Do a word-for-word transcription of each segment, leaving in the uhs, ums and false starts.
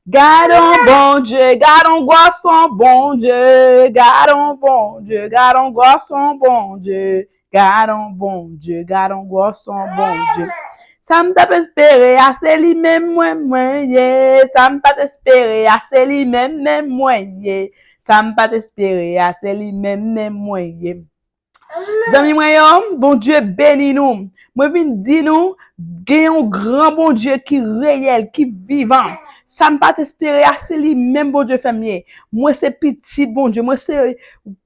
Gad on Bondye, gad on gwòs on Bondye, gad on Bondye, gad on gwòs on Bondye, gad on Bondye, gad on gwòs on Bondye. Sa m t ap espere a, se li menm mwen, mwen ye. Sa m pa t espere a, se li menm, menm mwen ye. Sa m pa t espere a, se li menm, menm mwen ye. Zanmi mwen yo, Bondye beni nou. Mwen vin di nou, gen yon gran Bondye ki reyèl, ki vivan. Sa m pa t espere a, se li menm Bondye fè m ye. Mwen se pitit Bondye, mwen se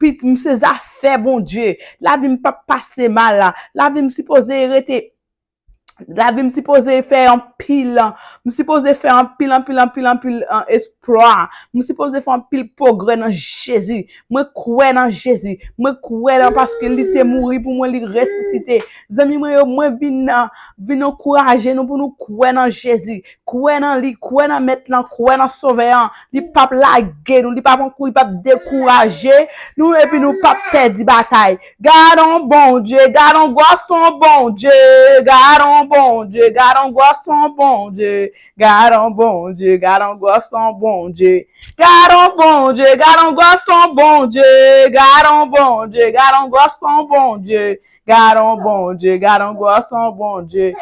pit, m se zafè Bondye. Lavi m p ap pase mal la. Lavi m sipoze rete Lavi m sipoze fè anpil, m sipoze fè anpil, anpil, anpil, anpil esplwa. M sipoze fè anpil pwogrè nan Jezi. Mwen kwè nan Jezi. Mwen kwè nan paske li te mouri pou mwen, li resisite. Zanmi mwen yo, mwen vin vin ankouraje nou pou nou kwè nan Jezi. Kwè nan li, kwè nan Mèt lan, kwè nan Sovè an. Li p ap lage nou, li p ap ankou, li p ap dekouraje nou epi nou p ap pèdi batay. Gad on Bondye, gad on gwòs on Bondye, gad on Bondye, gad on gwòs on Bondye, gad on Bondye, gad on gwòs on Bondye, gad on Bondye, gad on gwòs on Bondye, gad on Bondye, gad on gwòs on Bondye, gad on Bondye, gad on gwòs on Bondye.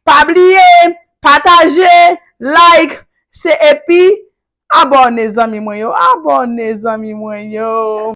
Pa bliye, pataje, like, se epi abòne zanmi mwen yo, abòne zanmi mwen yo.